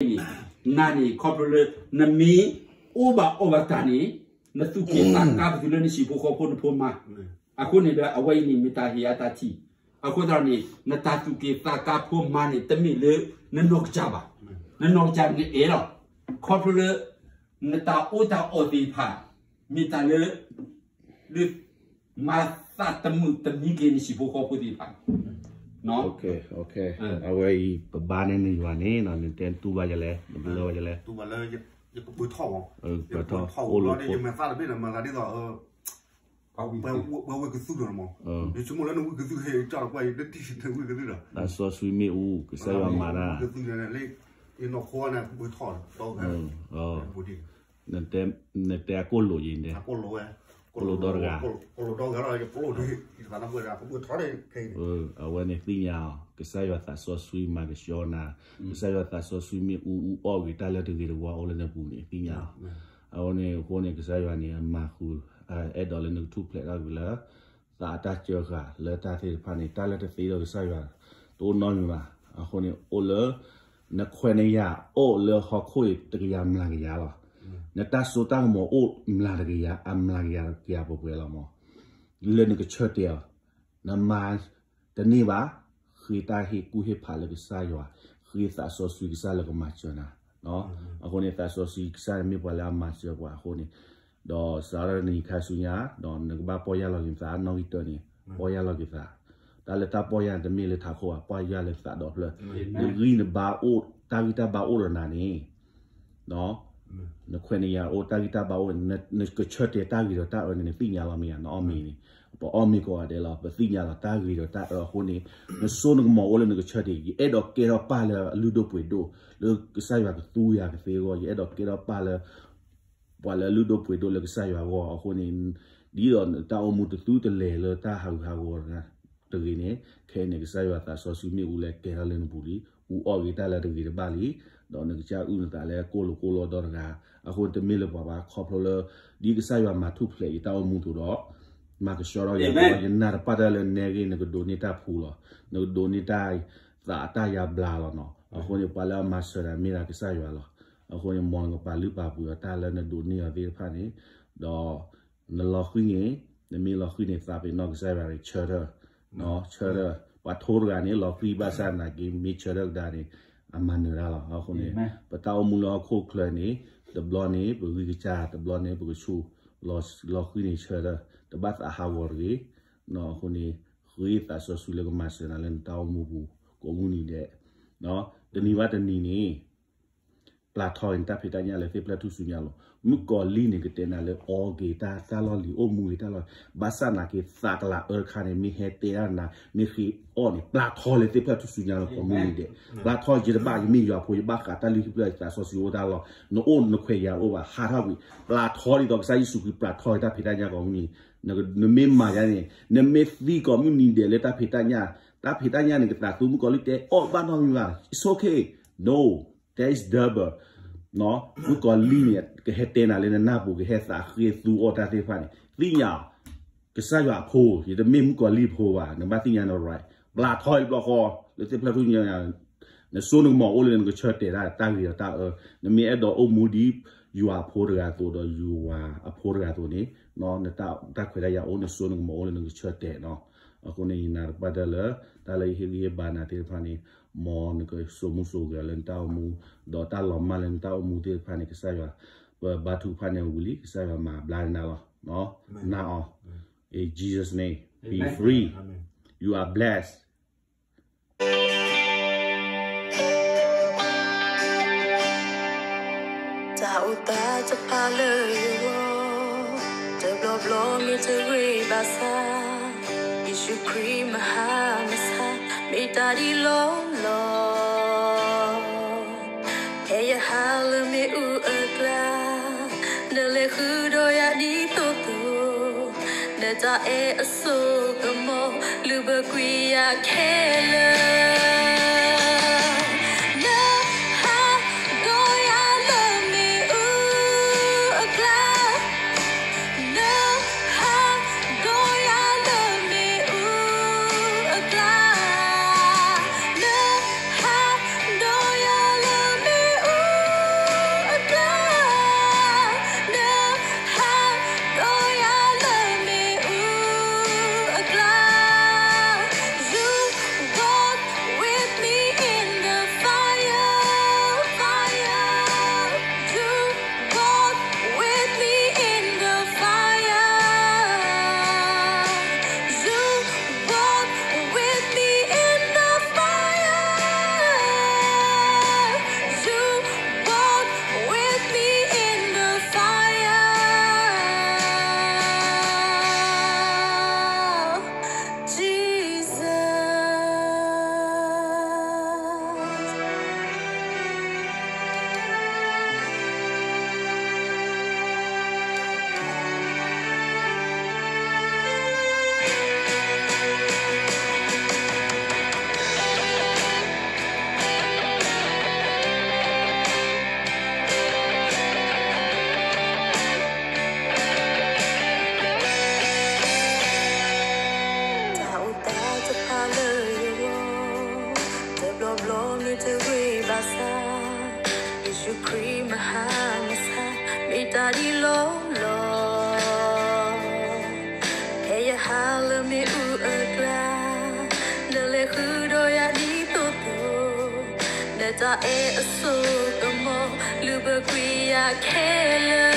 နၤန့ၣ် ခီဖျိလၢ နမ့ၢ်အိၣ်ဘၣ်အီၣ်ဘၣ်တၢ်န့ၣ် နသူၣ်က့ၣ်သးကါပသူလၢနဟံၣ်ဖိဃီဖိနဖိမါ, အဃိန့ၣ်ဒီး အဝဲအံၤန့ၣ်မ့ၢ်တၢ်ဟ့ၣ်အတၢ်ထံၣ်, အဃိသတးန့ၣ် နတၢ်သူၣ်က့ၣ်သးကါဖိမါန့ၣ် တမ့ၢ်လၢ နနီၢ်ကစၢ်ဘၣ်, နနီၢ်ကစၢ်နအဲၣ်လီၤ, ခီဖျိလၢ နတၢ်အိၣ်တၢ်အီၣ်သ့ၣ်တဖၣ် မ့ၢ်တၢ်လၢ ဒုး မၤသးတမုာ်တမံက့ၤနဟံၣ်ဖိဃီဖိသ့ၣ်တဖၣ်, အဝဲအံၤ ပဘါန့ၢ်နယွၤန့ၣ် နတဲတူၢ်ဘၣ်ယလဲၣ်, နဘျၢဘၣ်ယလဲၣ်, ပထီၣ် အိၣ်လီၤ သးစီဆှံမ့ၣ်အူ ကစၢ်ယွၤမၤတၢ် နတဲအကိၣ်လိာ်ယံၤန့ၣ်, ကိၣ်လိာ်ဒီတဂၤ, အဝဲန့ၣ်သ့ၣ်ညါအီၤ ကစၢ်ယွၤသးစီဆှံမၤကဆှီနၤ, ကစၢ်ယွၤသးစီဆှံမ့ၣ်အူ အူအီၣ်ဂ့ၤတၢ်လၢတဂ့ၤတဝါအိၣ်လၢနပူၤန့ၣ် သ့ၣ်ညါအီၤ, အဝဲန့ၣ်အဃိန့ၣ် ကစၢ်ယွၤန့ၣ် အမၤဃုာ် အဲၣ်ဒိးလၢနကထူၣ်ဖျဲးထီၣ်ကွံာ်လၢ သးအတၢ်စၢဃာ်လၢတၢ်သ့ၣ်တဖၣ်န့ၣ် တၢ်လၢတသ့ဒီးကစၢ်ယွၤ တအိၣ်နီတမံၤဘၣ်, အဃိန့ၣ် အိၣ်လၢ နခွဲးနယာ်အိၣ်လၢဟီၣ်ခိၣ်အံၤတကယၤမျးကယၤလီၤ, နတၢ်စိတၢ်ကမီၤအိၣ်မျးတကယၤ အမျးကယၤတကယၤပှဲၤပှဲၤလီၤမး, လၢနကဆၢတဲာ်အီၤ နမၤတန့ၢ်ဘၣ်, ဃ့တၢ်ဟ့ၣ်ကူၣ်ဟ့ၣ်ဖးလၢကစၢ်ယွၤ, ဃ့သးစီဆှံကစၢ်လၢကမၤစၢၤနၤ, အဃိန့ၣ် သးစီဆှံကစၢ်န့ၣ်မ့ၢ်ပှၤလၢအမၤစၢၤပှၤအဃိန့ၣ်, ဒီးစးထီၣ်တနံၤခါဆူညါ ဒီးနကဘၣ်ပီၢ်ယၢ်လီၤက့ၤနသးနီၣ်ဂံၢ်တၢန့ၣ်, ပီၢ်ယၢ်လီၤက့ၤသး, တၢ်လၢတၢ်ပီၢ်ယၢ်န့ၣ် တမ့ၢ်လၢထးခိၣ်ဘၣ်, ပီၢ်ယၢ်လၢသးဒီဖျၢၣ်, နဂံၢ်နဘါအိၣ် တၢ်ဂံၢ်တၢ်ဘါအိၣ်ဒီးနၤန့ၣ် နခွဲးနယာ်အိၣ်တၢ်ဂံၢ်တၢ်ဘါအိၣ်, နကဆၢတဲာ်တၢ်ဂ့ၤဒီးတၢ်အၢန့ၣ် နသ့ၣ်ညါလီၤမ့ၢ်ဧါ, နအီၣ်မ့ၤန့ၣ်, ပအီၣ်မ့ၤကိးဂၤဒဲးလီၤ, ပသ့ၣ်ညါလီၤ တၢ်ဂ့ၤဒီးတၢ်အၢအဃိန့ၣ်, နစိနကမီၤအိၣ်လၢနကဆၢတဲာ်, ယအဲၣ်ဒိးကဲထီၣ်ပၢ်လၢအလုၢ်ဒိၣ်ပှ့ၤဒိၣ်, လၢကစၢ်ယွၤကသူယၤကသ့အဂီၢ်, ယအဲၣ်ဒိးကဲထီၣ်ပၢ်လၢ ပှၤလၢအလုၢ်ဒိၣ်ပှ့ၤဒိၣ်လၢကစၢ်ယွၤအဂီၢ်အဃိန့ၣ်, ဒ်သိးတၢ်အိၣ်မူတသုတလဲၤလၢတၢ်ဟးဂူာ်ဟးဂီၤ တဂ့ၤန့ၣ်, ခဲအံၤန့ၣ် ကစၢ်ယွၤသးစီဆှံမ့ၣ်အူလၢကဲထီၣ်လၢနပူၤလံ, အူအီၣ်ဂ့ၤတၢ်လၢတဂ့ၤတဘၣ်လံ, ဒီးနကစၢ်အုၣ်နသးလၢကိၣ်လိာ်ကိၣ်လိာ်ဒီတဂၤ, အဃိန့ၣ်တမ့ၢ်လၢပှၤဘၣ်, ခီဖျိလၢ ဒ်ကစၢ်ယွၤမၤထူၣ်ဖျဲးယတၢ်အိၣ်မူအသိးဒီး မၤကဆှီထီၣ်ယၤ, ယနာ်တပၢ်တၢ်လၢနဲဂ့ၤ နကဒိးန့ၢ်တၢ်ဖှူလီၤ, နကဒိးန့ၢ်တၢ်သးအတၢ်ယါဘျါလီၤနီၤ, အဃိန့ၣ် ပှၤလၢအမၤစၢၤနၤမ့ၢ်ဒၣ်ကစၢ်ယွၤလီၤ, အဃိန့ၣ် မ်နကပာ်လုၢ်ပာ်ပှ့ၤအီၤတၢ်လၢနဒိးန့ၢ်အီၤသ့ၣ်တဖၣ်န့ၣ်, ဒီး နလီၤဃံၤန့ၣ်, နမ့ၢ်လီၤဃံၤန့ၣ် သးပ့ၤနီၣ်ကစၢ်ယွၤန့ၣ် ဆၢထၢၣ်, ဆၢထၢၣ်, ပှၤထိတဂၤန့ၣ် လီၤဃံၤဘၣ်ဆၣ်နာ်က့ မ့ၢ်ဆၢထၢၣ်ကဒါန့ၣ် အမၤနၢၤတၢ်လီၤ, အဃိန့ၣ် ပတၢ်အိၣ်မူလၢဟီၣ်ခိၣ်ချၢန့ၣ်, တဘျီန့ၣ် ပဂံၢ်ကစၢ်, တဘျီန့ၣ် ပကဆူၣ်, လီၤဃံၤန့ၣ်ဆၢထၢၣ်, တဘၣ်သးဟးဂီၤတဂ့ၤ, အဃိန့ၣ် ဃ့သးစီဆှံလၢကမၤစၢၤနၤလၢနတၢ်အိၣ်မူပူၤ ကိးမုၢ်နံၤဒဲး, တနံၤဘၣ်တနံၤန့ၣ် ပျၢ်ထီအံၤန့ၣ် တၢ်ဖံးတၢ်ညၣ်လၢသ့ၣ်ဖျၢၣ်ထူၣ်စုညါလီၤ. မုၣ်ကီၤလံၢ်န့ၣ် ကတဲနၤလၢအီက့ၤတၢ်, တၢ်လီၢ်လံၤ အိၣ်မူဂ့ၤတၢ်လီၢ်, ဘၣ်ဆၣ်နာ်က့ သးကလၤအၢတခါန့ၣ် မ့ၢ်ဟဲတဲဒၣ်နၤ, မ့ၢ်ဃ့အီၣ်န့ၣ် ပျၢ်ထီလၢသ့ၣ်ဖျၢၣ်ထူၣ်စုညါလီၤ ကိးမုၢ်နံၤဒဲး. ပျၢ်ထီ ယတဘၣ် ယမ့ၢ်ယွၤဖိ ယဘၣ်ဃးတၢ်လုၢ်ဟံၣ်ဖျၢၣ် သးစီဆှံအိၣ်တၢ်လီၢ်, နအိၣ်နခွဲးယာ်တအိၣ်ဘၣ် ဟးထီၣ်ကွံာ်, ပျၢ်ထီဒ်သိးကစၢ်ယ့ၣ်ၡူးခရံာ်ပျၢ်ထီတၢ်ဖံးတၢ်ညၣ်ကိးမုၢ်နံၤ, နမ့ၢ်မၤယါန့ၣ် နမ့ၢ်သံကိးမုၢ်နံၤဒဲးလၢတၢ်ဖံးတၢ်ညၣ်, တၢ်ဖံးတၢ်ညၣ်န့ၣ် ကသးသူ မုၣ်ကီၤလံၢ်တဲအီၣ်ဘၣ်နီတမံၤဘၣ်, it's okay, no, that is devil. မုၣ်ကီၤလံၢ်န့ၣ် ကဟဲတဲနၤလၢနနၢ်ပူၤ ကဟဲသးဃ့သူအီၣ်တၢ်သ့ၣ်တဖၣ်န့ၣ် သ့ၣ်ညါအီၤ, ကစၢ်ယွၤအဖိ, ယတမ့ၢ်မုၣ်ကီၤလံၢ်ဖိဘၣ်, နဘၣ်သ့ၣ်ညါန right, ပျၢ်ထီတဘျီဃီ လၢသ့ၣ်ဖျၢၣ်ထူၣ်ညါ, နစိနကမီၤအိၣ်လၢနကဆၢတဲာ်တၢ် တၢ်ဂ့ၤဒီးတၢ်အၢ, နမ့ၢ်အဲၣ်ဒိးအိၣ်မူဒ်ယွၤအဖိတဂၤအသိး ဒီးယွၤအဖိတဂၤအသိးန့ၣ်, နတၢ်ခွဲးတၢ်ယာ်အိၣ် နစိနကမီၤအိၣ်လၢနကဆၢတဲာ်နီၤ. အဃိန့ၣ် ယနာ်တပၢ်တၢ်လၢ တၢ်လၢယဟ့ၣ်ဂံၢ်ဟ့ၣ်ဘါနၤသ့ၣ်တဖၣ်န့ၣ်, မ်နကစိာ်မူစိာ်ဂဲၤလၢနတၢ်အိၣ်မူ, ဒီးတၢ်လီၤမၢ်လၢနတၢ်အိၣ်မူသ့ၣ်တဖၣ်န့ၣ် ကစၢ်ယွၤ, ပဘါထုကဖၣ်န့ၢ်ဝံၤလံ ကစၢ်ယွၤမၤဘျါနၤလီၤ. နာ်အီၤ, in Jesus' name, be free, you are blessed. တၢ်အိၣ်သးတဖၣ်လၢယဂီၢ်, တဘျီဘျီမ့ၢ်တဂ့ၤဘၣ်ဆၣ်, ယ့ၣ်ၡူးခရံာ်မဟါမဆါ, မ့ၢ်တၢ်ဒ်လီၤလီၤ. ဖဲယဟးလၢမ့ၣ်အူအကျါ, နလဲၤဃုာ်ဒီးယၤဒ်သိးသိး, နတၢ်အဲၣ်အစိကမီၤ လုၢ်ဘၢကွံာ်ယၤခဲလၢာ်. နဟးဒီးယၤလၢမ့ၣ်အူအကျါ, နဟးဒီးယၤလၢမ့ၣ်အူအကျါ, နဟးဒီးယၤလၢမ့ၣ်အူ ယ့ၣ်ၡူးခရံာ်မဟါမဆါ မ့ၢ်တၢ်ဒ်လီၤလီၤ. ဖဲယဟးလၢမ့ၣ်အူအကျါ, နလဲၤဃုာ်ဒီးယၤဒ်သိးသိး, နတၢ်အဲၣ်အစိကမီၤ လုၢ်ပှဲၤကွံာ်ယၤခဲလၢာ်.